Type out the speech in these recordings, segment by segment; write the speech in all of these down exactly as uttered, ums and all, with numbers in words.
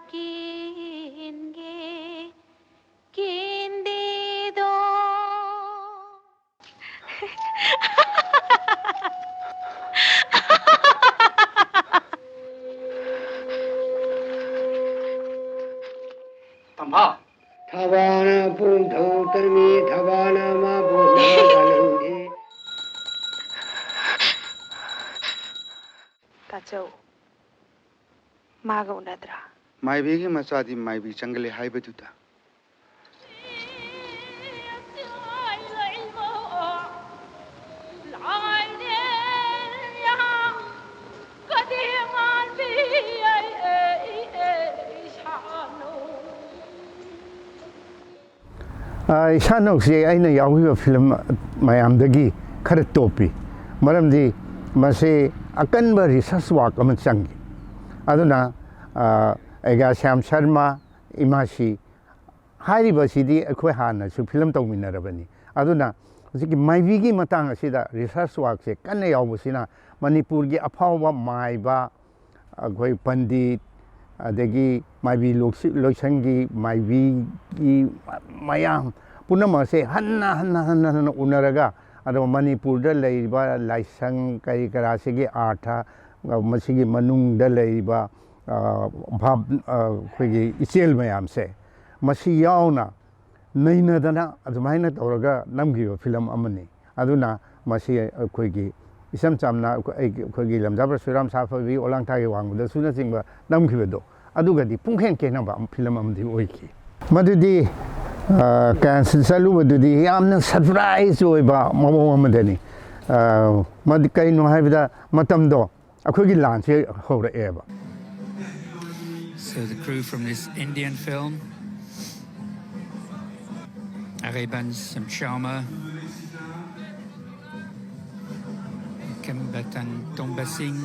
ꯀꯤꯟꯒꯦ ꯀꯤꯟꯗꯦꯗꯣ꯫ ꯇꯝꯐꯥ꯫ ꯊꯕꯥꯅ ꯄꯨꯡꯊꯧ ꯇꯝꯃꯤ, ꯊꯕꯥꯅ ꯃꯥꯕꯨ ꯃꯥꯒ ꯅꯪꯗꯦ꯫ ꯇꯥꯆꯧ, ꯃꯥꯒ ꯎꯅꯗ꯭ꯔꯥ? ꯃꯥꯏꯕꯤꯒꯤ ꯃꯆꯥꯗꯤ ꯃꯥꯏꯕꯤ ꯆꯪꯒꯜꯂꯦ ꯍꯥꯏꯕꯗꯨꯗ꯫ ꯑ, ꯏꯁꯥꯅꯧꯁꯤ ꯑꯩꯅ ꯌꯥꯎꯈꯤꯕ ꯐꯤꯂꯝ ꯃꯌꯥꯝꯗꯒꯤ ꯈꯔ ꯇꯣꯞꯄꯤ꯫ ꯃꯔꯝꯗꯤ ꯃꯁꯤ ꯑꯀꯟꯕ research work ꯑꯃ ꯆꯪꯈꯤ꯫ ꯑꯗꯨꯅ, ꯑ, ꯑꯦꯒꯥ ꯁ꯭ꯌꯥꯝ ꯁꯔꯃ, ꯏꯃꯥꯁꯤ ꯍꯥꯏꯔꯤꯕꯁꯤꯗꯤ ꯑꯩꯈꯣꯏ ꯍꯥꯟꯅꯁꯨ ꯐꯤꯂꯝ ꯇꯧꯃꯤꯟꯅꯔꯕꯅꯤ꯫ ꯑꯗꯨꯅ ꯍꯧꯖꯤꯛꯀꯤ ꯃꯥꯏꯕꯤꯒꯤ ꯃꯇꯥꯡ ꯑꯁꯤꯗ research workꯁꯦ ꯀꯟꯅ ꯌꯥꯎꯕꯁꯤꯅ ꯃꯅꯤꯄꯨꯔꯒꯤ ꯑꯐꯥꯎꯕ ꯃꯥꯏꯕ, ꯑꯩꯈꯣꯏ ꯄꯟꯗꯤꯠ, ꯑꯗꯒꯤ ꯃꯥꯏꯕꯤ ꯂꯣꯏꯁ-, ꯂꯣꯏꯁꯪꯒꯤ ꯃꯥꯏꯕꯤꯒꯤ ꯃꯌꯥꯝ ꯄꯨꯝꯅꯃꯛꯁꯦ ꯍꯟꯅ, ꯍꯟꯅ, ꯍꯟꯅ, ꯍꯟꯅ ꯎꯅꯔꯒ, ꯑꯗꯨꯒ ꯃꯅꯤꯄꯨꯔꯗ ꯂꯩꯔꯤꯕ ꯂꯥꯏꯁꯪ ꯀꯔꯤ ꯀꯔꯥꯁꯤꯒꯤ ꯑꯥꯔꯊ, ꯃꯁꯤꯒꯤ ꯃꯅꯨꯡꯗ ꯂꯩꯔꯤꯕ, ꯑ, ꯚꯥꯞ-, ꯑ, ꯑꯩꯈꯣꯏꯒꯤ ꯏꯆꯦꯜ ꯃꯌꯥꯝꯁꯦ, ꯃꯁꯤ ꯌꯥꯎꯅ ꯅꯩꯅꯗꯅ ꯑꯗꯨꯃꯥꯏꯅ ꯇꯧꯔꯒ ꯅꯝꯈꯤꯕ ꯐꯤꯂꯝ ꯑꯃꯅꯤ꯫ ꯑꯗꯨꯅ ꯃꯁꯤ ꯑꯩꯈꯣꯏꯒꯤ ꯏꯆꯝ ꯆꯝꯅ ꯑꯩꯈꯣꯏ-, ꯑꯩꯒꯤ, ꯑꯩꯈꯣꯏꯒꯤ ꯂꯝꯖꯥ ꯄꯔꯁꯨꯔꯥꯝ ꯁꯥꯐꯕꯤ, ꯑꯣꯂꯥꯡꯊꯥꯒꯤ ꯋꯥꯡꯃꯗꯁꯨꯅꯆꯤꯡꯕ ꯅꯝꯈꯤꯕꯗꯣ, ꯑꯗꯨꯒꯗꯤ ꯄꯨꯡꯈꯦꯟ ꯈꯦꯠꯅꯕ ꯐꯤꯂꯝ ꯑꯃꯗꯤ ꯑꯣꯏꯈꯤ꯫ ꯃꯗꯨꯗꯤ, ꯑ, ꯀꯥꯟꯁꯤꯗ ꯆꯠꯂꯨꯕꯗꯨꯗꯤ ꯌꯥꯝꯅ surprise ꯑꯣꯏꯕ ꯃꯑꯣꯡ ꯑꯃꯗꯅꯤ꯫ ꯑ, ꯃꯗꯨ ꯀꯩꯅꯣ ꯍꯥꯏꯕꯗ, ꯃꯇꯝꯗꯣ ꯑꯩꯈꯣꯏꯒꯤ ꯂꯥꯟꯁꯦ ꯍꯧꯔꯛꯑꯦꯕ꯫ So the crew from this Indian film, Aribans Sharma, Kembatan Tombasing,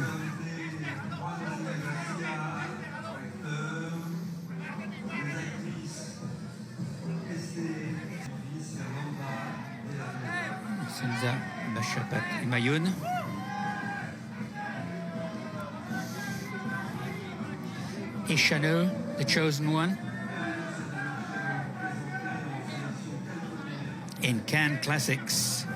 Sanza Bashapat Imayun. Ishanu, the chosen one, in Cannes Classics.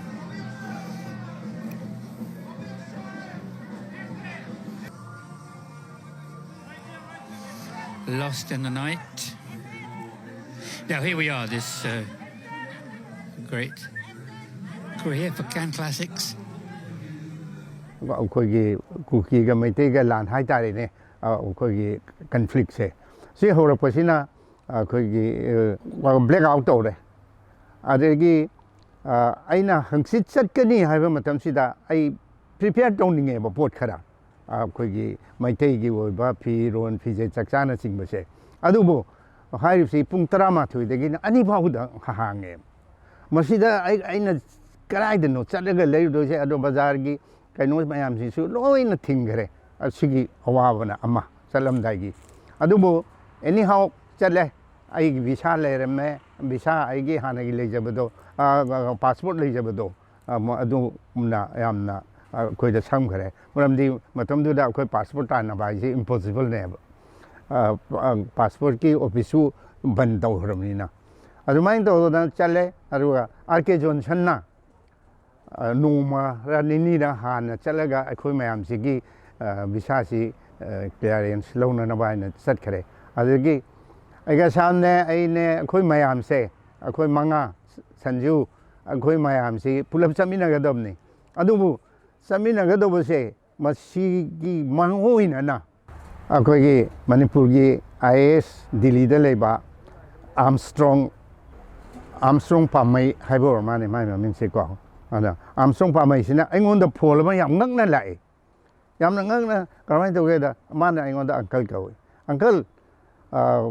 Lost in the Night. Now here we are, this uh, great career for Cannes Classics. ꯑꯩꯈꯣꯏꯒꯤ ꯀꯨꯀꯤꯒ ꯃꯩꯇꯩꯒ ꯂꯥꯟ ꯍꯥꯏꯇꯥꯔꯦꯅꯦ, ꯑ, ꯑꯩꯈꯣꯏꯒꯤ ꯀꯟꯐ꯭ꯂꯤꯛꯁꯦ ꯁꯤ ꯍꯧꯔꯛꯄꯁꯤꯅ ꯑꯩꯈꯣꯏꯒꯤ black out ꯇꯧꯔꯦ꯫ ꯑꯗꯒꯤ ꯑ, ꯑꯩꯅ ꯍꯪꯆꯤꯠ ꯆꯠꯀꯅꯤ ꯍꯥꯏꯕ ꯃꯇꯝꯁꯤꯗ ꯑꯩ ꯄ꯭ꯔꯤꯄꯦꯌꯔ ꯇꯧꯅꯤꯡꯉꯦꯕ ꯄꯣꯠ ꯈꯔ, ꯑ, ꯑꯩꯈꯣꯏꯒꯤ ꯃꯩꯇꯩꯒꯤ ꯑꯣꯏꯕ ꯐꯤꯔꯣꯟ ꯐꯤꯖꯦꯠ ꯆꯥꯛꯆꯥꯅꯆꯤꯡꯕꯁꯦ꯫ ꯑꯗꯨꯕꯨ ꯍꯥꯏꯔꯤꯕꯁꯤ ꯄꯨꯡ ꯇꯔꯥꯃꯥꯊꯣꯏꯗꯒꯤꯅ ꯑꯅꯤ ꯐꯥꯎꯕꯗ ꯍꯥꯡꯉꯦ꯫ ꯃꯁꯤꯗ ꯑꯩ ꯑꯩꯅ ꯀꯗꯥꯏꯗꯅꯣ ꯆꯠꯂꯒ ꯂꯩꯔꯨꯗꯣꯏꯁꯦ? ꯑꯗꯣ ꯕꯖꯥꯔꯒꯤ ꯀꯩꯅꯣ ꯃꯌꯥꯝꯁꯤꯁꯨ ꯂꯣꯏꯅ ꯊꯤꯡꯈ꯭ꯔꯦ꯫ ꯑꯁꯤꯒꯤ ꯑꯋꯥꯕꯅ ꯑꯃ ꯆꯠꯂꯝꯗꯥꯏꯒꯤ꯫ ꯑꯗꯨꯕꯨ ꯑꯦꯅꯤ ꯍꯥꯎ ꯆꯠꯂꯦ꯫ ꯑꯩꯒꯤ ꯚꯤꯁꯥ ꯂꯩꯔꯝꯃꯦ꯫ ꯚꯤꯁꯥ ꯑꯩꯒꯤ ꯍꯥꯟꯅꯒꯤ ꯂꯩꯖꯕꯗꯣ, ꯄꯥꯁꯄꯣꯔꯠ ꯂꯩꯖꯕꯗꯣ, ꯑ, ꯃ- ꯑꯗꯨꯝꯅ ꯌꯥꯝꯅ, ꯑ, ꯑꯩꯈꯣꯏꯗ ꯁꯝꯈ꯭ꯔꯦ꯫ ꯃꯔꯝꯗꯤ ꯃꯇꯝꯗꯨꯗ ꯑꯩꯈꯣꯏ ꯄꯥꯁꯄꯣꯔꯠ ꯇꯥꯟꯅꯕ ꯍꯥꯏꯁꯦ ꯏꯝꯄꯣꯁꯤꯕꯜꯅꯦꯕ꯫ ꯑ, ꯄ- ꯑ, ꯄꯥꯁꯄꯣꯔꯠꯀꯤ ꯑꯣꯐꯤꯁꯁꯨ ꯕꯟ ꯇꯧꯈ꯭ꯔꯕꯅꯤꯅ꯫ ꯑꯗꯨꯃꯥꯏꯅ ꯇꯧꯗꯅ ꯆꯠꯂꯦ꯫ ꯑꯗꯨꯒ ꯑꯥꯔ ꯀꯦ ꯖꯣꯟꯁꯟꯅ, ꯑ, ꯅꯣꯡꯃꯔ ꯅꯤꯅꯤꯔ ꯍꯥꯟꯅ ꯆꯠꯂꯒ ꯑꯩꯈꯣꯏ ꯃꯌꯥꯝꯁꯤꯒꯤ, ꯑ, ꯚꯤꯁꯥꯁꯤ, ꯑ, ꯀ꯭ꯂꯤꯌꯥꯔꯦꯟꯁ ꯂꯧꯅꯅꯕ ꯍꯥꯏꯅ ꯆꯠꯈ꯭ꯔꯦ꯫ ꯑꯗꯒꯤ ꯑꯩꯒ ꯁꯥꯝꯅꯦ, ꯑꯩꯅꯦ, ꯑꯩꯈꯣꯏ ꯃꯌꯥꯝꯁꯦ, ꯑꯩꯈꯣꯏ ꯃꯉꯥ, ꯁꯟꯖꯨ, ꯑꯩꯈꯣꯏ ꯃꯌꯥꯝꯁꯤ ꯄꯨꯂꯞ ꯆꯠꯃꯤꯟꯅꯒꯗꯕꯅꯤ꯫ ꯑꯗꯨꯕꯨ ꯆꯠꯃꯤꯟꯅꯒꯗꯧꯕꯁꯦ ꯃꯁꯤꯒꯤ ꯃꯥꯡꯑꯣꯏꯅꯅ ꯑꯩꯈꯣꯏꯒꯤ ꯃꯅꯤꯄꯨꯔꯒꯤ ꯑꯥꯏ ꯑꯦ ꯑꯦꯁ ꯗꯤꯜꯂꯤꯗ ꯂꯩꯕ ꯑꯥꯝꯁꯇ꯭ꯔꯣꯡ, ꯑꯥꯝꯁꯇ꯭ꯔꯣꯡ ꯄꯥꯝꯃꯩ ꯍꯥꯏꯕ ꯑꯣꯏꯔ ꯃꯥꯅꯦ ꯃꯥꯏ ꯃꯃꯤꯡꯁꯦꯀꯣ꯫ ꯑꯗ ꯑꯥꯝꯁꯇ꯭ꯔꯣꯡ ꯄꯥꯝꯃꯩꯁꯤꯅ ꯑꯩꯉꯣꯟꯗ ꯐꯣꯟ ꯑꯃ ꯌꯥꯝ ꯉꯛꯅ ꯂꯥꯛꯑꯦ꯫ ꯌꯥꯝꯅ ꯉꯛꯅ ꯀꯃꯥꯏꯅ ꯇꯧꯒꯦꯗ, ꯃꯥꯅ ꯑꯩꯉꯣꯟꯗ ꯑꯪꯀꯜ ꯀꯧꯏ꯫ "ꯑꯪꯀꯜ, ꯑ,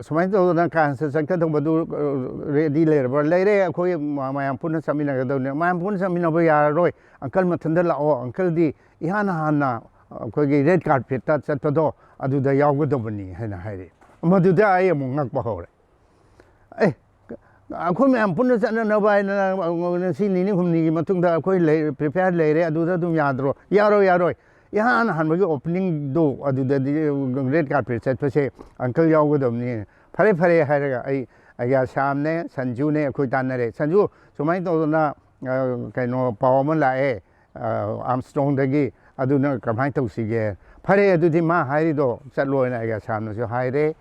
ꯁꯨꯃꯥꯏꯅ ꯇꯧꯗꯅ ꯀꯥꯟꯁꯤꯗ ꯆꯠꯀꯗꯧꯕꯗꯨ, ꯑ, ꯔꯦꯗꯤ ꯂꯩꯔꯕ꯭ꯔꯥ?" "ꯂꯩꯔꯦ, ꯑꯩꯈꯣꯏ ꯃ- ꯃꯌꯥꯝ ꯄꯨꯟꯅ ꯆꯠꯃꯤꯟꯅꯒꯗꯧꯅꯤ꯫" "ꯃꯌꯥꯝ ꯄꯨꯟꯅ ꯆꯠꯃꯤꯟꯅꯕ ꯌꯥꯔꯔꯣꯏ, ꯑꯪꯀꯜ ꯃꯊꯟꯇ ꯂꯥꯛꯑꯣ, ꯑꯪꯀꯜꯗꯤ ꯏꯍꯥꯟ ꯍꯥꯟꯅ ꯑꯩꯈꯣꯏꯒꯤ ꯔꯦꯗ ꯀꯥꯔꯄꯦꯠꯇ ꯆꯠꯄꯗꯣ ꯑꯗꯨꯗ ꯌꯥꯎꯒꯗꯧꯕꯅꯤ" ꯍꯥꯏꯅ ꯍꯥꯏꯔꯛꯑꯦ꯫ ꯃꯗꯨꯗ ꯑꯩ ꯑꯃꯨꯛ ꯉꯛꯄ ꯍꯧꯔꯦ꯫ "ꯑꯦ, ꯑꯩꯈꯣꯏ ꯃꯌꯥꯝ ꯄꯨꯟꯅ ꯆꯠꯅꯅꯕ ꯍꯥꯏꯅ ꯉꯁꯤ ꯅꯤꯅꯤ ꯍꯨꯝꯅꯤꯒꯤ ꯃꯇꯨꯡꯗ ꯑꯩꯈꯣꯏ ꯂꯩ, ꯄ꯭ꯔꯤꯄꯦꯌꯔ ꯂꯩꯔꯦ, ꯑꯗꯨꯗ ꯑꯗꯨꯝ ꯌꯥꯗ꯭ꯔꯣ?" "ꯌꯥꯔꯣꯏ, ꯌꯥꯔꯣꯏ, ꯏꯍꯥꯟ ꯍꯥꯟꯕꯒꯤ ꯑꯣꯄꯅꯤꯡꯗꯣ ꯑꯗꯨꯗꯗꯤ ꯔꯦꯗ ꯀꯥꯔꯄꯦꯠ ꯆꯠꯄꯁꯦ ꯑꯪꯀꯜ ꯌꯥꯎꯒꯗꯕꯅꯤ꯫ ꯐꯔꯦ ꯐꯔꯦ ꯍꯥꯏꯔꯒ ꯑꯩ ꯑꯩꯒ ꯁ꯭ꯌꯥꯝꯅꯦ, ꯁꯟꯖꯨꯅꯦ, ꯑꯩꯈꯣꯏ ꯇꯥꯟꯅꯔꯦ꯫ "ꯁꯟꯖꯨ, ꯁꯨꯃꯥꯏꯅ ꯇꯧꯗꯅ, ꯑ, ꯀꯩꯅꯣ, ꯄꯥꯎ ꯑꯃ ꯂꯥꯛꯑꯦ, ꯑ, ꯑꯥꯔꯝꯁꯇ꯭ꯔꯣꯡꯗꯒꯤ, ꯑꯗꯨꯅ ꯀꯃꯥꯏꯅ ꯇꯧꯁꯤꯒꯦ?" "ꯐꯔꯦ, ꯑꯗꯨꯗꯤ ꯃꯥ ꯍꯥꯏꯔꯤꯗꯣ ꯆꯠꯂꯣꯅ" ꯑꯩꯒ ꯁ꯭ꯌꯥꯝꯅꯁꯨ ꯍꯥꯏꯔꯦ,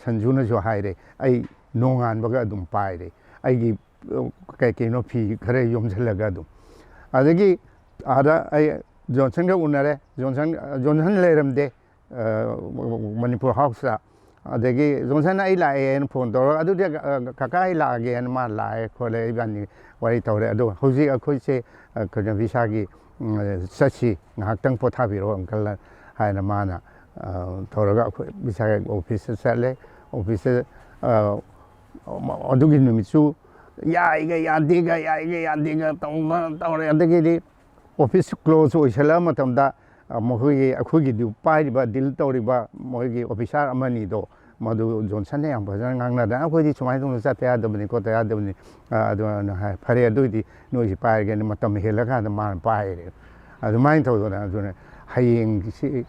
ꯁꯟꯖꯨꯅꯁꯨ ꯍꯥꯏꯔꯦ꯫ ꯑꯩ ꯅꯣꯡꯉꯥꯟꯕꯒ ꯑꯗꯨꯝ ꯄꯥꯏꯔꯦ, ꯑꯩꯒꯤ, ꯑ, ꯀꯩ ꯀꯩꯅꯣ ꯐꯤ ꯈꯔ ꯌꯣꯝꯁꯤꯜꯂꯒ ꯑꯗꯨꯝ꯫ ꯑꯗꯒꯤ ꯑꯥꯗ ꯑꯩ ꯖꯣꯟꯁꯟꯒ ꯎꯅꯔꯦ꯫ ꯖꯣꯟꯁꯟ, ꯖꯣꯟꯁꯟ ꯂꯩꯔꯝꯗꯦ, ꯑ, ꯃꯅꯤꯄꯨꯔ ꯍꯥꯎꯁꯇ꯫ ꯑꯗꯒꯤ ꯖꯣꯟꯁꯟ, "ꯑꯩ ꯂꯥꯛꯑꯦꯅ" ꯐꯣꯟ ꯇꯧꯔꯒ, "ꯑꯗꯨꯗꯤ, ꯑ, ꯀꯀꯥ ꯑꯩ ꯂꯥꯛꯑꯒꯦꯅ" ꯃꯥ ꯂꯥꯛꯑꯦ ꯈꯣꯠꯂꯦ, ꯏꯕꯥꯅꯤ ꯋꯥꯔꯤ ꯇꯧꯔꯦ꯫ ꯑꯗꯣ ꯍꯧꯖꯤꯛ ꯑꯩꯈꯣꯏꯁꯦ, ꯑ, ꯀꯩꯅꯣ, ꯚꯤꯁꯥꯒꯤ, ꯎꯝ, ꯆꯠꯁꯤ, ꯉꯥꯏꯍꯥꯛꯇꯪ ꯄꯣꯊꯥꯕꯤꯔꯣ ꯑꯪꯀꯜ ꯍꯥꯏꯅ ꯃꯥꯅ, ꯑ, ꯇꯧꯔꯒ ꯑꯩꯈꯣꯏ ꯚꯤꯁꯥꯒꯤ ꯑꯣꯐꯤꯁꯇ ꯆꯠꯂꯦ꯫ ꯑꯣꯐꯤꯁꯇ, ꯑ, ꯑꯗꯨꯒꯤ ꯅꯨꯃꯤꯠꯁꯨ ꯌꯥꯏꯒ ꯌꯥꯗꯦꯒ, ꯌꯥꯏꯒ ꯌꯥꯗꯦꯒ ꯇꯧꯕ ꯇꯧꯔꯦ꯫ ꯑꯗꯒꯤꯗꯤ ꯑꯣꯐꯤꯁ ꯀ꯭ꯂꯣꯖ ꯑꯣꯏꯁꯜꯂꯛꯑ ꯃꯇꯝꯗ, ꯑ, ꯃꯈꯣꯏꯒꯤ, ꯑꯩꯈꯣꯏꯒꯤꯗꯨ ꯄꯥꯏꯔꯤꯕ, ꯗꯤꯜ ꯇꯧꯔꯤꯕ ꯃꯣꯏꯒꯤ ꯑꯣꯐꯤꯁꯥꯔ ꯑꯃꯅꯤꯗꯣ, ꯃꯗꯨ ꯖꯣꯟꯁꯟꯅ ꯌꯥꯝ ꯐꯖꯅ ꯉꯥꯡꯅꯗꯅ, "ꯑꯩꯈꯣꯏꯗꯤ ꯁꯨꯃꯥꯏꯅ ꯇꯧꯅ ꯆꯠꯇ ꯌꯥꯗꯕꯅꯤ, ꯈꯣꯠꯇ ꯌꯥꯗꯕꯅꯤ", ꯑ, ꯑꯗꯨꯃꯥꯏꯅ ꯍꯥꯏ꯫ "ꯐꯔꯦ, ꯑꯗꯨ ꯑꯣꯏꯗꯤ ꯅꯣꯏꯁꯤ ꯄꯥꯏꯔꯒꯦꯅ", ꯃꯇꯝ ꯍꯦꯜꯂꯀꯥꯟꯗ ꯃꯥꯅ ꯄꯥꯏꯔꯦ꯫ ꯑꯗꯨꯃꯥꯏꯅ ꯇꯧꯗꯅ, ꯑꯗꯨꯅ ꯍꯌꯦꯡꯁꯤ,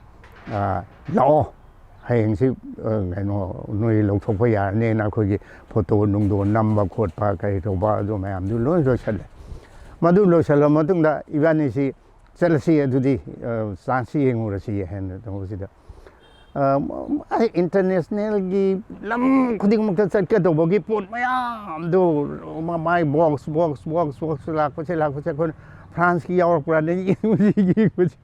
ꯑ, ꯂꯥꯛꯑꯣ, ꯍꯌꯦꯡꯁꯤ, ꯑ, ꯀꯩꯅꯣ, ꯅꯣꯏ ꯂꯧꯊꯣꯛꯄ ꯌꯥꯔꯅꯤꯅ ꯑꯩꯈꯣꯏꯒꯤ ꯐꯣꯇꯣ ꯅꯨꯡꯗꯣ ꯅꯝꯕ ꯈꯣꯠꯄ ꯀꯔꯤ ꯇꯧꯕ ꯑꯗꯨ ꯃꯌꯥꯝꯗꯨ ꯂꯣꯏ ꯂꯣꯏꯁꯜꯂꯦ꯫ ꯃꯗꯨ ꯂꯣꯏꯁꯜꯂ ꯃꯇꯨꯡꯗ ꯏꯕꯥꯅꯤꯁꯤ ꯆꯠꯂꯁꯤ, ꯑꯗꯨꯗꯤ, ꯑ, ꯆꯥꯟꯁ ꯌꯦꯡꯉꯨꯔꯁꯤ ꯍꯥꯏꯅ ꯇꯧꯕꯁꯤꯗ, ꯑ, ꯑꯩ ꯏꯟꯇꯔꯅꯦꯁꯅꯦꯜꯒꯤ ꯂꯝ ꯈꯨꯗꯤꯡꯃꯛꯇ ꯆꯠꯀꯗꯧꯕꯒꯤ ꯄꯣꯠ ꯃꯌꯥꯝꯗꯨ, ꯃ-, ꯃꯥꯏ ꯕꯣꯛꯁ, ꯕꯣꯛꯁ, ꯕꯣꯛꯁ, ꯕꯣꯛꯁ ꯂꯥꯛꯄꯁꯦ, ꯂꯥꯛꯄꯁꯦ ꯑꯩꯈꯣꯏꯅ ꯐ꯭ꯔꯥꯟꯁꯀꯤ ꯌꯥꯎꯔꯛꯄ꯭ꯔꯥꯅ ꯌꯦꯡꯕꯁꯤ, ꯌꯦꯡꯕꯁꯤ꯫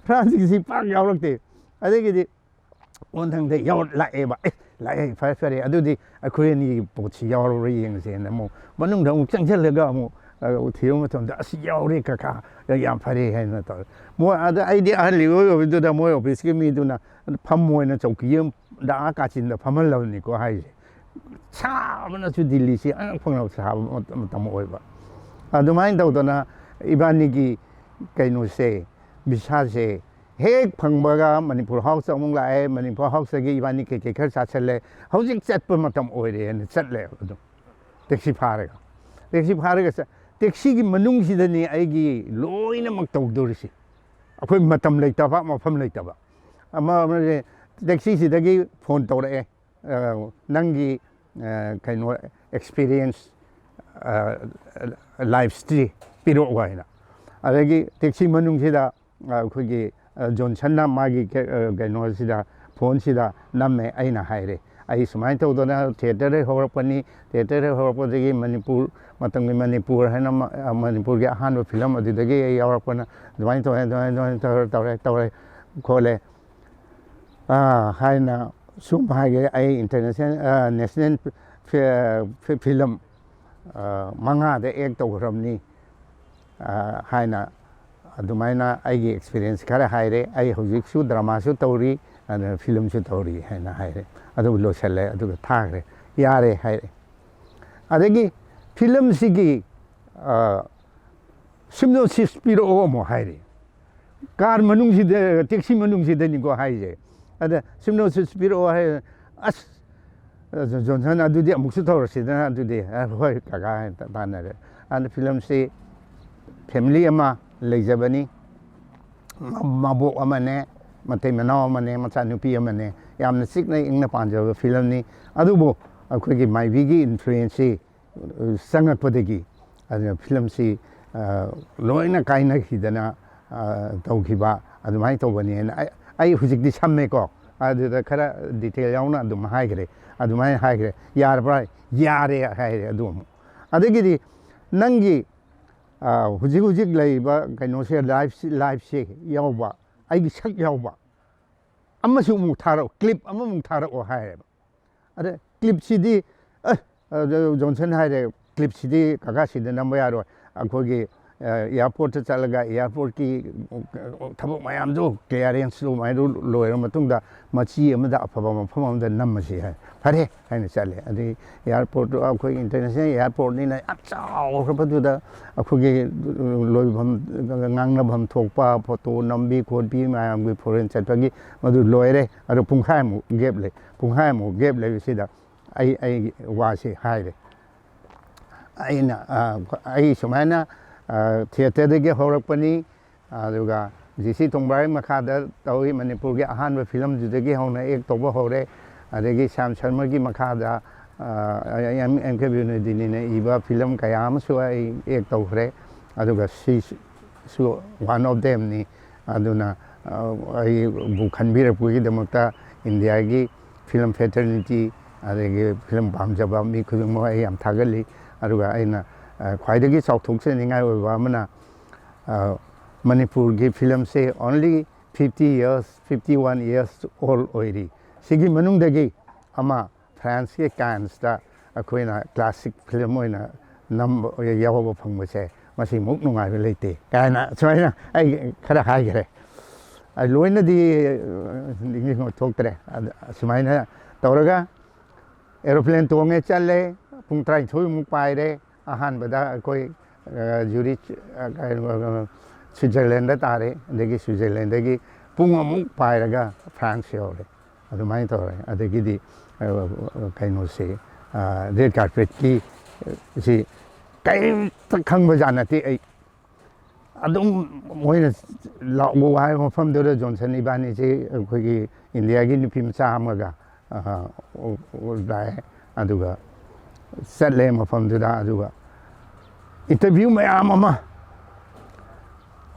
ꯐ꯭ꯔꯥꯟꯁꯀꯤꯁꯤ ꯄꯥꯛ ꯌꯥꯎꯔꯛꯇꯦ꯫ ꯑꯗꯒꯤꯗꯤ ꯃꯊꯪꯗ ꯌꯥꯎꯔ ꯂꯥꯛꯑꯦꯕ꯫ "ꯑꯦ, ꯂꯥꯛꯑꯦ, ꯐꯔꯦ, ꯐꯔꯦ, ꯑꯗꯨꯗꯤ ꯑꯩꯈꯣꯏ ꯑꯅꯤꯒꯤ ꯄꯣꯠꯁꯤ ꯌꯥꯎꯔꯔꯣꯏ, ꯌꯦꯡꯉꯁꯦꯅ" ꯑꯃꯨꯛ ꯃꯅꯨꯡꯗ ꯑꯃꯨꯛ ꯆꯪꯁꯤꯜꯂꯒ ꯑꯃꯨꯛ, ꯑ, ꯊꯤꯕ ꯃꯇꯝꯗ, "ꯑꯁ, ꯌꯥꯎꯔꯦ ꯀꯀꯥ, ꯌꯥꯝ ꯐꯔꯦ" ꯍꯥꯏꯅ ꯇꯧꯔꯦ꯫ ꯃꯣꯏ ꯑꯗ ꯑꯩꯗꯤ ꯑꯍꯜ ꯏꯑꯣꯏ ꯑꯣꯏꯕꯗꯨꯗ ꯃꯣꯏ ꯑꯣꯐꯤꯁꯀꯤ ꯃꯤꯗꯨꯅ ꯐꯝꯃꯣꯅ ꯆꯧꯀꯤ ꯑꯃ ꯗꯥ ꯀꯥꯆꯤꯟꯗ ꯐꯝꯍꯜꯂꯕꯅꯤꯀꯣ ꯍꯥꯏꯁꯦ꯫ ꯁꯥꯕꯅꯁꯨ ꯗꯤꯜꯂꯤꯁꯤ ꯑꯉꯛ ꯐꯪꯅ ꯁꯥꯕ ꯃꯇꯝ, ꯃꯇꯝ ꯑꯣꯏꯕ꯫ ꯑꯗꯨꯃꯥꯏꯅ ꯇꯧꯗꯅ ꯏꯕꯥꯅꯤꯒꯤ ꯀꯩꯅꯣꯁꯦ, ꯚꯤꯁꯥꯁꯦ ꯍꯦꯛ ꯐꯪꯕꯒ ꯃꯅꯤꯄꯨꯔ ꯍꯥꯎꯁꯇ ꯑꯃꯨꯛ ꯂꯥꯛꯑꯦ꯫ ꯃꯅꯤꯄꯨꯔ ꯍꯥꯎꯁꯇꯒꯤ ꯏꯕꯥꯅꯤ ꯀꯩꯀꯩ ꯈꯔ ꯆꯥꯁꯜꯂꯦ꯫ ꯍꯧꯖꯤꯛ ꯆꯠꯄ ꯃꯇꯝ ꯑꯣꯏꯔꯦꯅ ꯆꯠꯂꯦ ꯑꯗꯨꯝ, ꯇꯦꯛꯁꯤ ꯐꯥꯔꯒ꯫ ꯇꯦꯛꯁꯤ ꯐꯥꯔꯒ ꯆꯠ-, ꯇꯦꯛꯁꯤꯒꯤ ꯃꯅꯨꯡꯁꯤꯗꯅꯤ ꯑꯩꯒꯤ ꯂꯣꯏꯅꯃꯛ ꯇꯧꯗꯣꯔꯤꯁꯤ꯫ ꯑꯩꯈꯣꯏ ꯃꯇꯝ ꯂꯩꯇꯕ, ꯃꯐꯝ ꯂꯩꯇꯕ꯫ ꯑꯃ ꯑꯃꯁꯦ ꯇꯦꯛꯁꯤꯁꯤꯗꯒꯤ ꯐꯣꯟ ꯇꯧꯔꯛꯑꯦ, "ꯑ, ꯅꯪꯒꯤ, ꯑ, ꯀꯩꯅꯣ, ꯑꯦꯛꯁꯄꯤꯔꯤꯌꯦꯟꯁ, ꯑ, ꯂꯥꯏꯐꯁꯇꯤ ꯄꯤꯔꯛꯑꯣ" ꯍꯥꯏꯅ꯫ ꯑꯗꯒꯤ ꯇꯦꯛꯁꯤ ꯃꯅꯨꯡꯁꯤꯗ, ꯑ, ꯑꯩꯈꯣꯏꯒꯤ, ꯑ, ꯖꯣꯟꯁꯟꯅ ꯃꯥꯒꯤ ꯀꯦ-, ꯑ, ꯀꯩꯅꯣꯁꯤꯗ, ꯐꯣꯟꯁꯤꯗ ꯅꯝꯃꯦ꯫ ꯑꯩꯅ ꯍꯥꯏꯔꯦ, "ꯑꯩ ꯁꯨꯃꯥꯏꯅ ꯇꯧꯗꯅ ꯊꯤꯌꯦꯇꯔꯗꯒꯤ ꯍꯧꯔꯛꯄꯅꯤ, ꯊꯤꯌꯦꯇꯔꯗꯒꯤ ꯍꯧꯔꯛꯄꯗꯒꯤ ꯃꯅꯤꯄꯨꯔ, ꯃꯇꯝꯒꯤ ꯃꯅꯤꯄꯨꯔ ꯍꯥꯏꯅ ꯃ-, ꯑ, ꯃꯅꯤꯄꯨꯔꯒꯤ ꯑꯍꯥꯟꯕ ꯐꯤꯂꯝ ꯑꯗꯨꯗꯒꯤ ꯑꯩ ꯌꯥꯎꯔꯛꯄꯅ ꯑꯗꯨꯃꯥꯏꯅ ꯇꯧꯋꯦ, ꯑꯗꯨꯃꯥꯏꯅ, ꯑꯗꯨꯃꯥꯏꯅ ꯇꯧꯔꯦ, ꯇꯧꯔꯦ, ꯇꯧꯔꯦ, ꯈꯣꯠꯂꯦ, ꯑ, ꯍꯥꯏꯅ ꯁꯨꯝ ꯍꯥꯏꯒꯦ꯫ ꯑꯩ ꯏꯟꯇꯔꯅꯦꯁꯅꯦꯜ, ꯑ, ꯅꯦꯁꯅꯦꯜ ꯐꯤ-, ꯐꯤ-, ꯐꯤꯂꯝ, ꯑ, ꯃꯉꯥꯗ ꯑꯦꯛ ꯇꯧꯈ꯭ꯔꯕꯅꯤ, ꯑ, ꯍꯥꯏꯅ ꯑꯗꯨꯃꯥꯏꯅ ꯑꯩꯒꯤ ꯑꯦꯛꯁꯄꯤꯔꯤꯌꯦꯟꯁ ꯈꯔ ꯍꯥꯏꯔꯦ꯫ ꯑꯩ ꯍꯧꯖꯤꯛꯁꯨ ꯗ꯭ꯔꯃꯥꯁꯨ ꯇꯧꯔꯤ, ꯑꯗꯨꯅ ꯐꯤꯂꯝꯁꯨ ꯇꯧꯔꯤ" ꯍꯥꯏꯅ ꯍꯥꯏꯔꯦ꯫ ꯑꯗꯨ ꯂꯣꯏꯁꯤꯜꯂꯦ, ꯑꯗꯨꯒ ꯊꯥꯈ꯭ꯔꯦ꯫ "ꯌꯥꯔꯦ" ꯍꯥꯏꯔꯦ꯫ ꯑꯗꯒꯤ ꯐꯤꯂꯝꯁꯤꯒꯤ, ꯑ, ꯁꯤꯞꯅꯣꯁꯤꯁ ꯄꯤꯔꯛꯑꯣ ꯑꯃꯨꯛ ꯍꯥꯏꯔꯦ꯫ ꯀꯥꯔ ꯃꯅꯨꯡꯁꯤꯗ, ꯇꯦꯛꯁꯤ ꯃꯅꯨꯡꯁꯤꯗꯅꯤꯀꯣ ꯍꯥꯏꯁꯦ꯫ ꯑꯗ ꯁꯤꯞꯅꯣꯁꯤꯁ ꯄꯤꯔꯛꯑꯣ ꯍꯥꯏ꯫ "ꯑꯁ, ꯖꯣꯟꯁꯟ, ꯑꯗꯨꯗꯤ ꯑꯃꯨꯛꯁꯨ ꯇꯧꯔꯁꯤꯗꯅ ꯑꯗꯨꯗꯤ꯫" "ꯑ, ꯍꯣꯏ ꯀꯀꯥ" ꯍꯥꯏꯅ ꯇꯥꯟꯅꯔꯦ꯫ ꯑꯗ ꯐꯤꯂꯝꯁꯤ ꯐꯦꯃꯤꯂꯤ ꯑꯃ ꯂꯩꯖꯕꯅꯤ, ꯃ-, ꯃꯕꯣꯛ ꯑꯃꯅꯦ, ꯃꯇꯩ ꯃꯅꯥꯎ ꯑꯃꯅꯦ, ꯃꯆꯥꯅꯨꯄꯤ ꯑꯃꯅꯦ, ꯌꯥꯝꯅ ꯆꯤꯛꯅ ꯏꯪꯅ ꯄꯥꯟꯖꯕ ꯐꯤꯂꯝꯅꯤ꯫ ꯑꯗꯨꯕꯨ ꯑꯩꯈꯣꯏꯒꯤ ꯃꯥꯏꯕꯤꯒꯤ ꯏꯟꯐ꯭ꯂꯨꯌꯦꯟꯁꯁꯤ ꯆꯪꯉꯛꯄꯗꯒꯤ, ꯑꯗꯨꯅ ꯐꯤꯂꯝꯁꯤ, ꯑ, ꯂꯣꯏꯅ ꯀꯥꯏꯅꯈꯤꯗꯅ, ꯑ, ꯇꯧꯈꯤꯕ ꯑꯗꯨꯃꯥꯏꯅ ꯇꯧꯕꯅꯦꯅ ꯑꯩ, ꯑꯩ ꯍꯧꯖꯤꯛꯇꯤ ꯁꯝꯃꯦꯀꯣ, ꯑꯗꯨꯗ ꯈꯔ ꯗꯤꯇꯦꯜ ꯌꯥꯎꯅ ꯑꯗꯨꯝ ꯍꯥꯏꯈ꯭ꯔꯦ꯫ ꯑꯗꯨꯃꯥꯏꯅ ꯍꯥꯏꯈ꯭ꯔꯦ꯫ "ꯌꯥꯔꯕ꯭ꯔꯥ?" "ꯌꯥꯔꯦ" ꯍꯥꯏꯔꯦ꯫ ꯑꯗꯨ ꯑꯃꯨꯛ, ꯑꯗꯒꯤꯗꯤ ꯅꯪꯒꯤ, ꯑ, ꯍꯧꯖꯤꯛ ꯍꯧꯖꯤꯛ ꯂꯩꯔꯤꯕ ꯀꯩꯅꯣꯁꯦ, ꯂꯥꯏꯐꯁꯤ, ꯂꯥꯏꯐꯁꯦ ꯌꯥꯎꯕ, ꯑꯩꯒꯤ ꯁꯛ ꯌꯥꯎꯕ ꯑꯃꯁꯨ ꯑꯃꯨꯛ ꯊꯥꯔꯛꯑꯣ, ꯀ꯭ꯂꯤꯞ ꯑꯃꯃꯨꯛ ꯊꯥꯔꯛꯑꯣ ꯍꯥꯏꯔꯦꯕ꯫ ꯑꯗ ꯀ꯭ꯂꯤꯞꯁꯤꯗꯤ, ꯑꯦ, ꯑꯗ ꯖꯣꯟꯁꯟ ꯍꯥꯏꯔꯦ, "ꯀ꯭ꯂꯤꯞꯁꯤꯗꯤ ꯀꯀꯥ ꯁꯤꯗ ꯅꯝꯕ ꯌꯥꯔꯣꯏ, ꯑꯩꯈꯣꯏꯒꯤ, ꯑ, ꯑꯦꯌꯥꯔꯄꯣꯔꯠꯇ ꯆꯠꯂꯒ ꯑꯦꯌꯥꯔꯄꯣꯔꯠꯀꯤ ꯊꯕꯛ ꯃꯌꯥꯝꯗꯨ, ꯀ꯭ꯂꯤꯌꯥꯔꯦꯟꯁꯇꯨ ꯑꯗꯨꯃꯥꯏꯅ ꯂꯣꯏꯔ ꯃꯇꯨꯡꯗ ꯃꯆꯤ ꯑꯃꯗ ꯑꯐꯕ ꯃꯐꯝ ꯑꯃꯗ ꯅꯝꯃꯁꯤ" ꯍꯥꯏ꯫ ꯐꯔꯦ ꯍꯥꯏꯅ ꯆꯠꯂꯦ꯫ ꯑꯗꯩ ꯑꯦꯌꯥꯔꯄꯣꯔꯠꯇꯨ ꯑꯩꯈꯣꯏ ꯏꯟꯇꯔꯅꯦꯁꯅꯦꯜ ꯑꯦꯌꯥꯔꯄꯣꯔꯠꯅꯤꯅ ꯌꯥꯝ ꯆꯥꯎꯈ꯭ꯔꯕꯗꯨꯗ ꯑꯩꯈꯣꯏꯒꯤ ꯂꯣꯏꯐꯝ, ꯉꯥꯡꯅꯐꯝ ꯊꯣꯛꯄ, ꯐꯣꯇꯣ ꯅꯝꯕꯤ ꯈꯣꯠꯄꯤ ꯃꯌꯥꯝꯒꯤ ꯐꯣꯔꯦꯟ ꯆꯠꯄꯒꯤ ꯃꯗꯨ ꯂꯣꯏꯔꯦ꯫ ꯑꯗꯨ ꯄꯨꯡꯈꯥꯏꯃꯨꯛ ꯒꯦꯞ ꯂꯩ, ꯄꯨꯡꯈꯥꯏꯃꯨꯛ ꯒꯦꯞ ꯂꯩꯕꯁꯤꯗ ꯑꯩ ꯑꯩꯒꯤ ꯋꯥꯁꯤ ꯍꯥꯏꯔꯦ꯫ ꯑꯩꯅ, ꯑ, ꯑꯩ ꯁꯨꯃꯥꯏꯅ, ꯑ, ꯊꯤꯌꯦꯇꯔꯗꯒꯤ ꯍꯧꯔꯛꯄꯅꯤ, ꯑꯗꯨꯒ ꯖꯤ ꯁꯤ ꯇꯣꯡꯕ꯭ꯔꯥꯒꯤ ꯃꯈꯥꯗ ꯇꯧꯏ꯫ ꯃꯅꯤꯄꯨꯔꯒꯤ ꯑꯍꯥꯟꯕ ꯐꯤꯂꯝꯗꯨꯗꯒꯤ ꯍꯧꯅ ꯑꯦꯛ ꯇꯧꯕ ꯍꯧꯔꯦ꯫ ꯑꯗꯒꯤ ꯁ꯭ꯌꯥꯝ ꯁꯔꯃꯒꯤ ꯃꯈꯥꯗ ꯑꯦꯝ ꯀꯦ ꯕꯤꯅꯣꯗꯤꯅꯤꯅ ꯏꯕ ꯐꯤꯂꯝ ꯀꯌꯥ ꯑꯃꯁꯨ ꯑꯩ ꯑꯦꯛ ꯇꯧꯈ꯭ꯔꯦ꯫ ꯑꯗꯨꯒ ꯁꯤꯁꯨ ꯋꯥꯟ ꯑꯣꯐ ꯗꯦꯝꯅꯤ꯫ ꯑꯗꯨꯅ ꯑꯩꯕꯨ ꯈꯟꯕꯤꯔꯛꯄꯒꯤꯗꯃꯛꯇ ꯏꯟꯗꯤꯌꯥꯒꯤ ꯐꯤꯂꯝ ꯐꯦꯇꯔꯅꯤꯇꯤ, ꯑꯗꯒꯤ ꯐꯤꯂꯝ ꯄꯥꯝꯖꯕ ꯃꯤ ꯈꯨꯗꯤꯡꯃꯛ ꯑꯩ ꯌꯥꯝ ꯊꯥꯒꯠꯂꯤ꯫ ꯑꯗꯨꯒ ꯑꯩꯅ ꯈ꯭ꯋꯥꯏꯗꯒꯤ ꯆꯥꯎꯊꯣꯛꯆꯅꯤꯡꯉꯥꯏ ꯑꯣꯏꯕ ꯑꯃꯅ, ꯃꯅꯤꯄꯨꯔꯒꯤ ꯐꯤꯂꯝꯁꯦ only fifty years, fifty one years old ꯑꯣꯏꯔꯤ꯫ ꯁꯤꯒꯤ ꯃꯅꯨꯡꯗꯒꯤ ꯑꯃ ꯐ꯭ꯔꯥꯟꯁꯀꯤ ꯀꯥꯟꯁꯇ ꯑꯩꯈꯣꯏꯅ ꯀ꯭ꯂꯥꯁꯤꯛ ꯐꯤꯂꯝ ꯑꯣꯏꯅ ꯅꯝꯕ, ꯌꯥꯎꯕ ꯐꯪꯕꯁꯦ, ꯃꯁꯤꯃꯨꯛ ꯅꯨꯡꯉꯥꯏꯕ ꯂꯩꯇꯦ ꯀꯥꯏꯅ ꯁꯨꯃꯥꯏꯅ ꯑꯩ ꯈꯔ ꯍꯥꯏꯈ꯭ꯔꯦ꯫ ꯑꯩ ꯂꯣꯏꯅꯗꯤ ꯅꯤꯡꯁꯤꯡꯕ ꯊꯣꯛꯇ꯭ꯔꯦ꯫ ꯑꯗ ꯁꯨꯃꯥꯏꯅ ꯇꯧꯔꯒ ꯑꯦꯔꯣꯄ꯭ꯂꯦꯟ ꯇꯣꯡꯉꯦ, ꯆꯠꯂꯦ꯫ ꯄꯨꯡ ꯇꯔꯥꯅꯤꯊꯣꯏꯃꯨꯛ ꯄꯥꯏꯔꯦ꯫ ꯑꯍꯥꯟꯕꯗ ꯑꯩꯈꯣꯏ ꯖꯨꯔꯤꯆ, ꯁ꯭ꯋꯤꯠꯖꯔꯂꯦꯟꯗ ꯇꯥꯔꯦ꯫ ꯑꯗꯒꯤ ꯁ꯭ꯋꯤꯠꯖꯔꯂꯦꯟꯗꯒꯤ ꯄꯨꯡ ꯑꯃꯨꯛ ꯄꯥꯏꯔꯒ ꯐ꯭ꯔꯥꯟꯁ ꯌꯧꯔꯦ꯫ ꯑꯗꯨꯃꯥꯏꯅ ꯇꯧꯔꯦ꯫ ꯑꯗꯒꯤꯗꯤ ꯀꯩꯅꯣꯁꯦ, ꯔꯦꯗ ꯀꯥꯔꯄꯦꯠꯀꯤ ꯁꯤ ꯀꯔꯤꯝꯇ ꯈꯪꯕꯖꯥꯠ ꯅꯠꯇꯦ ꯑꯩ꯫ ꯑꯗꯨꯝ ꯃꯣꯏꯅ ꯂꯥꯛꯑꯣ ꯍꯥꯏꯕ ꯃꯐꯝꯗꯨꯗ ꯖꯣꯟꯁꯟ ꯏꯕꯥꯅꯤꯁꯦ ꯑꯩꯈꯣꯏꯒꯤ ꯏꯟꯗꯤꯌꯥꯒꯤ ꯅꯨꯄꯤ ꯃꯆꯥ ꯑꯃꯒ ꯂꯥꯛꯑꯦ꯫ ꯑꯗꯨꯒ ꯆꯠꯂꯦ ꯃꯐꯝꯗꯨꯗ꯫ ꯑꯗꯨꯒ ꯏꯟꯇꯔꯚ꯭ꯌꯨ ꯃꯌꯥꯝ ꯑꯃ,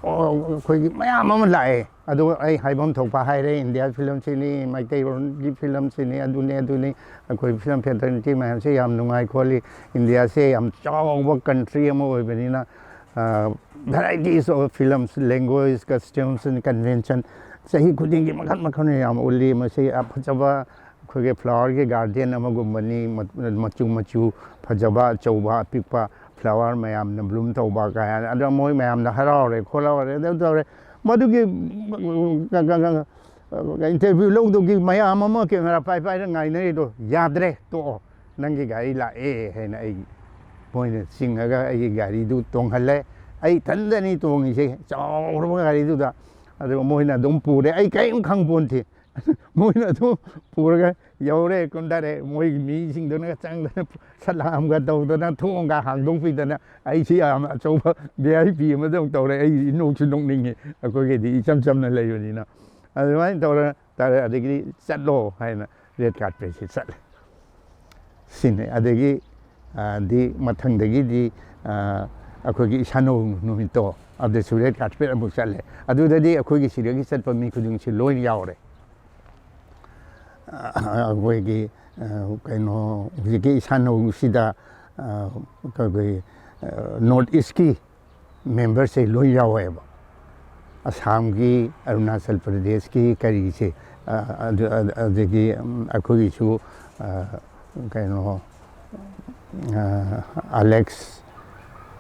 ꯑꯩꯈꯣꯏꯒꯤ ꯃꯌꯥꯝ ꯑꯃ ꯂꯥꯛꯑꯦ꯫ ꯑꯗꯨꯒ ꯑꯩ ꯍꯥꯏꯐꯝ ꯊꯣꯛꯄ ꯍꯥꯏꯔꯦ, ꯏꯟꯗꯤꯌꯥ ꯐꯤꯂꯝꯁꯤꯅꯤ, ꯃꯩꯇꯩꯔꯣꯟꯒꯤ ꯐꯤꯂꯝꯁꯤꯅꯤ, ꯑꯗꯨꯅꯤ ꯑꯗꯨꯅꯤ, ꯑꯩꯈꯣꯏ ꯐꯤꯂꯝ ꯐꯦꯇꯔꯅꯤꯇꯤ ꯃꯌꯥꯝꯁꯦ ꯌꯥꯝ ꯅꯨꯡꯉꯥꯏ ꯈꯣꯠꯂꯤ, ꯏꯟꯗꯤꯌꯥꯁꯦ ꯌꯥꯝ ꯆꯥꯎꯕ ꯀꯟꯇ꯭ꯔꯤ ꯑꯃ ꯑꯣꯏꯕꯅꯤꯅ, varieties of films, language, customs and convention, ꯆꯍꯤ ꯈꯨꯗꯤꯡꯒꯤ ꯃꯈꯜ ꯃꯈꯜ ꯌꯥꯝ ꯎꯠꯂꯤ꯫ ꯃꯁꯤ ꯐꯖꯕ ꯑꯩꯈꯣꯏꯒꯤ ꯐ꯭ꯂꯥꯋꯔꯒꯤ ꯒꯥꯔꯗꯦꯟ ꯑꯃꯒꯨꯝꯕꯅꯤ꯫ ꯃꯆꯨ ꯃꯆꯨ ꯐꯖꯕ, ꯑꯆꯧꯕ ꯑꯄꯤꯛꯄ ꯐ꯭ꯂꯥꯋꯔ ꯃꯌꯥꯝꯅ ꯕ꯭ꯂꯨꯝ ꯇꯧꯕ ꯀꯌꯥ꯫ ꯑꯗꯨ ꯃꯣꯏ ꯃꯌꯥꯝꯅ ꯍꯔꯥꯎꯔꯦ ꯈꯣꯠꯍꯧꯔꯦ ꯑꯗꯨ ꯇꯧꯔꯦ꯫ ꯃꯗꯨꯒꯤ ꯏꯟꯇꯔꯚ꯭ꯌꯨ ꯂꯧꯗꯧꯒꯤ ꯃꯌꯥꯝ ꯑꯃ ꯀꯦꯃꯦꯔꯥ ꯄꯥꯏ ꯄꯥꯏꯔ ꯉꯥꯏꯅꯔꯤꯗꯣ ꯌꯥꯗ꯭ꯔꯦ, ꯇꯣꯛꯑꯣ, ꯅꯪꯒꯤ ꯒꯥꯔꯤ ꯂꯥꯛꯑꯦ ꯍꯥꯏꯅ ꯑꯩ ꯃꯣꯏꯅ ꯆꯤꯡꯉꯒ ꯑꯩꯒꯤ ꯒꯥꯔꯤꯗꯨ ꯇꯣꯡꯍꯜꯂꯦ꯫ ꯑꯩ ꯏꯊꯟꯗꯅꯤ ꯇꯣꯡꯉꯤꯁꯦ, ꯆꯥꯎꯔꯕ ꯒꯥꯔꯤꯗꯨꯗ꯫ ꯑꯗꯨꯒ ꯃꯣꯏꯅ ꯑꯗꯨꯝ ꯄꯨꯔꯦ, ꯑꯩ ꯀꯔꯤꯝ ꯈꯪꯄꯣꯟꯇꯦ꯫ ꯃꯣꯏꯅ ꯑꯗꯨꯝ ꯄꯨꯔꯒ ꯌꯧꯔꯦ, ꯀꯨꯝꯊꯔꯦ, ꯃꯣꯏꯒꯤ ꯃꯤꯁꯤꯡꯗꯨꯅꯒ ꯆꯪꯗꯅ ꯁꯂꯥꯝꯒ ꯇꯧꯗꯅ ꯊꯣꯡꯒ ꯍꯥꯡꯗꯣꯛꯄꯤꯗꯅ, ꯑꯩꯁꯤ ꯌꯥꯝ ꯑꯆꯧꯕ ꯚꯤ ꯑꯥꯏ ꯄꯤ ꯑꯃꯗꯧ ꯇꯧꯔꯦ꯫ ꯑꯩ ꯅꯣꯛꯁꯨ ꯅꯣꯛꯅꯤꯡꯉꯤ꯫ ꯑꯩꯈꯣꯏꯒꯤꯗꯤ ꯏꯆꯝ ꯆꯝꯅ ꯂꯩꯕꯅꯤꯅ꯫ ꯑꯗꯨꯃꯥꯏꯅ ꯇꯧꯔ ꯇꯥꯔꯦ꯫ ꯑꯗꯒꯤꯗꯤ ꯆꯠꯂꯣ ꯍꯥꯏꯅ ꯔꯦꯠ ꯀꯥꯔꯄꯦꯠꯁꯤ ꯆꯠꯂꯦ꯫ ꯁꯤꯅꯤ꯫ ꯑꯗꯒꯤ, ꯑ, ꯗꯤ ꯃꯊꯪꯗꯒꯤꯗꯤ, ꯑ, ꯑꯩꯈꯣꯏꯒꯤ ꯏꯁꯥꯅꯧ ꯅꯨꯃꯤꯠꯇꯣ, ꯑꯗꯨꯁꯨ ꯔꯦꯠ ꯀꯥꯔꯄꯦꯠ ꯑꯃꯨꯛ ꯆꯠꯂꯦ꯫ ꯑꯗꯨꯗꯗꯤ ꯑꯩꯈꯣꯏꯒꯤ ꯁꯤꯗꯒꯤ ꯆꯠꯄ ꯃꯤ ꯈꯨꯗꯤꯡꯁꯤ ꯂꯣꯏꯅ ꯌꯥꯎꯔꯦ꯫ ꯑꯩꯈꯣꯏꯒꯤ, ꯑ, ꯀꯩꯅꯣ, ꯍꯧꯖꯤꯛꯀꯤ ꯏꯁꯥꯅꯧꯁꯤꯗ, ꯑ, ꯑꯩꯈꯣꯏ, ꯑ, ꯅꯣꯔꯠ ꯏꯁꯀꯤ ꯃꯦꯝꯕꯔꯁꯦ ꯂꯣꯏ ꯌꯥꯎꯋꯦꯕ꯫ ꯑꯁꯥꯝꯒꯤ, ꯑꯔꯨꯅꯥꯆꯜ ꯄ꯭ꯔꯗꯦꯁꯀꯤ, ꯀꯔꯤꯁꯦ, ꯑ, ꯑꯗꯨ-, ꯑꯗ-, ꯑꯗꯒꯤ, ꯎꯝ, ꯑꯩꯈꯣꯏꯒꯤꯁꯨ, ꯑ, ꯀꯩꯅꯣ, ꯑ, ꯑꯂꯦꯛꯁ,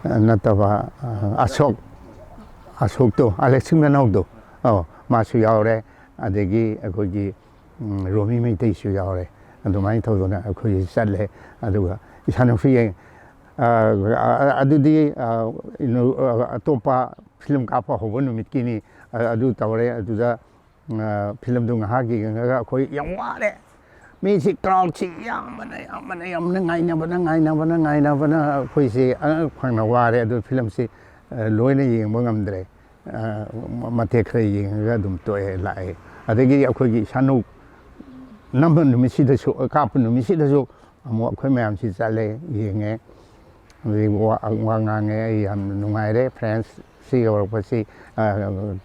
ꯑ, ꯅꯠꯇꯕ, ꯑ, ꯑꯁꯣꯛ, ꯑꯁꯣꯛꯇꯣ, ꯑꯂꯦꯛꯁꯀꯤ ꯃꯅꯥꯎꯗꯣ, ꯑꯧ, ꯃꯥꯁꯨ ꯌꯥꯎꯔꯦ꯫ ꯑꯗꯒꯤ ꯑꯩꯈꯣꯏꯒꯤ, ꯎꯝ, ꯔꯣꯃꯤ ꯃꯩꯇꯩꯁꯨ ꯌꯥꯎꯔꯦ꯫ ꯑꯗꯨꯃꯥꯏꯅ ꯇꯧꯗꯅ ꯑꯩꯈꯣꯏ ꯆꯠꯂꯦ꯫ ꯑꯗꯨꯒ ꯏꯁꯥꯅꯁꯨ ꯌꯦꯡ-, ꯑ, ꯑ, ꯑꯗꯨꯗꯤ, ꯑ, ꯏꯅꯣ-, ꯑ, ꯑꯇꯣꯞꯄ ꯐꯤꯂꯝ ꯀꯥꯞꯄ ꯍꯧꯕ ꯅꯨꯃꯤꯠꯀꯤꯅꯤ꯫ ꯑ-, ꯑꯗꯨ ꯇꯧꯔꯦ꯫ ꯑꯗꯨꯗ, ꯑ, ꯐꯤꯂꯝꯗꯨ ꯉꯥꯏꯍꯥꯛ ꯌꯦꯡꯉꯒ ꯑꯩꯈꯣꯏ ꯌꯥꯝ ꯋꯥꯔꯦ꯫ ꯃꯤꯁꯤ, ꯀ꯭ꯔꯥꯎꯗꯁꯤ ꯌꯥꯝꯕꯅ, ꯌꯥꯝꯕꯅ, ꯌꯥꯝꯅ ꯉꯥꯏꯅꯕꯅ, ꯉꯥꯏꯅꯕꯅ, ꯉꯥꯏꯅꯕꯅ ꯑꯩꯈꯣꯏꯁꯤ ꯑꯉꯛ ꯐꯪꯅ ꯋꯥꯔꯦ꯫ ꯑꯗꯨ ꯐꯤꯂꯝꯁꯤ, ꯑ, ꯂꯣꯏꯅ ꯌꯦꯡꯕ ꯉꯝꯗ꯭ꯔꯦ꯫ ꯑ, ꯃ-, ꯃꯇꯦꯛ ꯈꯔ ꯌꯦꯡꯉꯒ ꯑꯗꯨꯝ ꯇꯣꯛꯑꯦ, ꯂꯥꯛꯑꯦ꯫ ꯑꯗꯒꯤꯗꯤ ꯑꯩꯈꯣꯏꯒꯤ ꯏꯁꯥꯅꯧ ꯅꯝꯕ ꯅꯨꯃꯤꯠꯁꯤꯗꯁꯨ, ꯀꯥꯞꯄ ꯅꯨꯃꯤꯠꯁꯤꯗꯁꯨ ꯑꯃꯨꯛ ꯑꯩꯈꯣꯏ ꯃꯌꯥꯝꯁꯤ ꯆꯠꯂꯦ, ꯌꯦꯡꯉꯦ꯫ ꯑꯗꯒꯤ ꯋꯥ, ꯋꯥ ꯉꯥꯡꯉꯦ꯫ ꯑꯩ ꯌꯥꯝ ꯅꯨꯡꯉꯥꯏꯔꯦ꯫ ꯐ꯭ꯔꯦꯟꯁꯁꯤ ꯌꯧꯔꯛꯄꯁꯤ, ꯑ,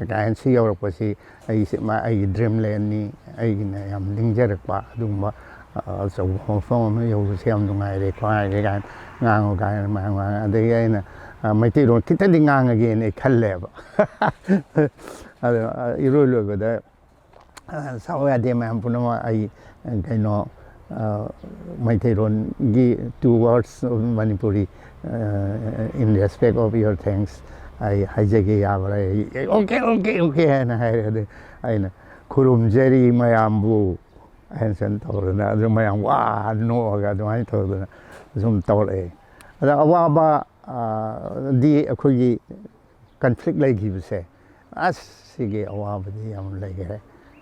ꯀꯥꯏꯟꯁꯤ ꯌꯧꯔꯛꯄꯁꯤ ꯑꯩꯁꯦ ꯃꯥ-, ꯑꯩꯒꯤ ꯗ꯭ꯔꯤꯝ ꯂꯦꯟꯅꯤ, ꯑꯩꯒꯤꯅ ꯌꯥꯝ ꯅꯤꯡꯖꯔꯛꯄ ꯑꯗꯨꯒꯨꯝꯕ, ꯑ, ꯑꯆꯧꯕ ꯃꯐꯝ ꯑꯃ ꯌꯧꯕꯁꯦ ꯌꯥꯝ ꯅꯨꯡꯉꯥꯏꯔꯦ, ꯈꯣꯠꯂꯦ ꯀꯥꯏꯅ ꯉꯥꯡꯉꯨ ꯀꯥꯏꯅ ꯃꯌꯥꯝ ꯉꯥꯡꯉꯦ꯫ ꯑꯗꯒꯤ ꯑꯩꯅ, ꯑ, ꯃꯩꯇꯩꯂꯣꯟ ꯈꯤꯇꯪꯗꯤ ꯉꯥꯡꯉꯒꯦꯅ ꯑꯩ ꯈꯜꯂꯦꯕ꯫ ꯑꯗꯣ, ꯑ, ꯏꯔꯣꯏ ꯂꯣꯏꯕꯗ, ꯑ, ꯁꯥꯎ ꯌꯥꯗꯦ ꯃꯌꯥꯝ ꯄꯨꯝꯅꯃꯛ꯫ ꯑꯩ, ꯑ, ꯀꯩꯅꯣ, ꯑ, ꯃꯩꯇꯩꯂꯣꯟꯒꯤ two words of Manipuri, ꯑ, in respect of your thanks, ꯑꯩ ꯍꯥꯏꯖꯒꯦ ꯌꯥꯕ꯭ꯔꯥ? ꯑꯩ, ꯑꯣꯀꯦ, ꯑꯣꯀꯦ, ꯑꯣꯀꯦ ꯍꯥꯏꯅ ꯍꯥꯏꯔꯦ꯫ ꯑꯗꯩ ꯑꯩꯅ, "ꯈꯨꯔꯨꯝꯖꯔꯤ ꯃꯌꯥꯝꯕꯨ" ꯍꯥꯏꯅ ꯁꯨꯝ ꯇꯧꯗꯅ, ꯑꯗꯨ ꯃꯌꯥꯝ ꯋꯥ ꯅꯣꯛꯑꯒ ꯑꯗꯨꯃꯥꯏꯅ ꯇꯧꯗꯅ ꯁꯨꯝ ꯇꯧꯔꯛꯑꯦ꯫ ꯑꯗ ꯑꯋꯥꯕ, ꯑ, ꯗꯤ ꯑꯩꯈꯣꯏꯒꯤ ꯀꯟꯐ꯭ꯂꯤꯛ ꯂꯩꯈꯤꯕꯁꯦ, ꯑꯁ, ꯁꯤꯒꯤ ꯑꯋꯥꯕꯗꯤ ꯌꯥꯝ ꯂꯩꯈ꯭ꯔꯦ꯫